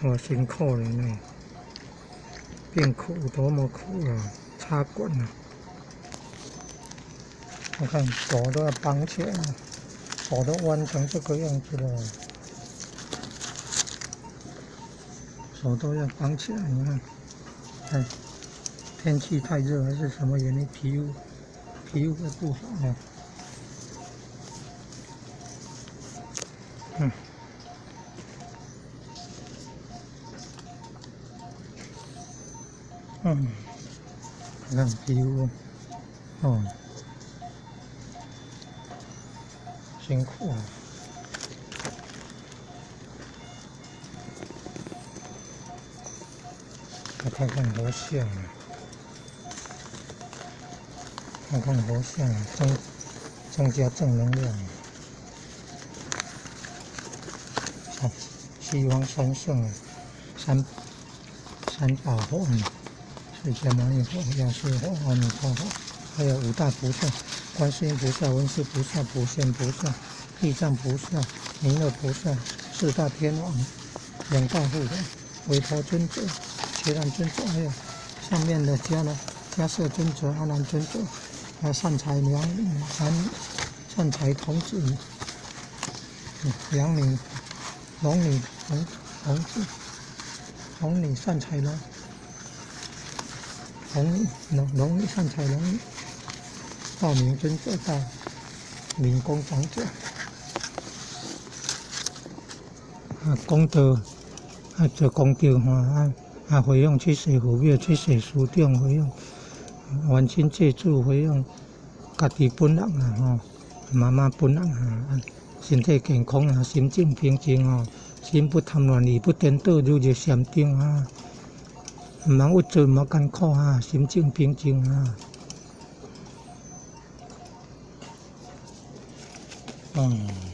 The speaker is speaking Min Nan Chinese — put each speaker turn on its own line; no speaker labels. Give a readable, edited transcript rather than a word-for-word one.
哇，辛苦了呢，病苦多麼苦啊！插管啊！我看手都要綁起來，手都彎成這個樣子了，手都要綁起來，你看，哎，天氣太熱還是什麼原因？皮膚會不好啊。嗯。嗯，你看皮膚，哦，辛苦啊！來看看佛像啊，看看佛像，增加正能量。西方三聖，三寶佛。釋迦牟尼佛、藥師佛、阿彌陀佛，還有五大菩薩：觀世音菩薩、文殊菩薩、普賢菩薩、地藏菩薩、彌勒菩薩、四大天王、兩大護法、韋陀尊者、伽藍尊者，還有上面的迦葉尊者、阿難尊者，還有善財娘、善財童子、兩女、龍女童子、龍女善財龍。龍龍龍善財龍，道明尊者、道明公長者，啊，功德啊，做功德吼，啊啊，回向去世父母、去世師長回向，冤親債主回向，家己本人啊吼，媽媽本人啊，身體健康啊，心境平靜哦，心不貪亂，意不顛倒，如入禪定啊。毋通鬱卒，毋通艱苦啊！心境平靜啊！嗯。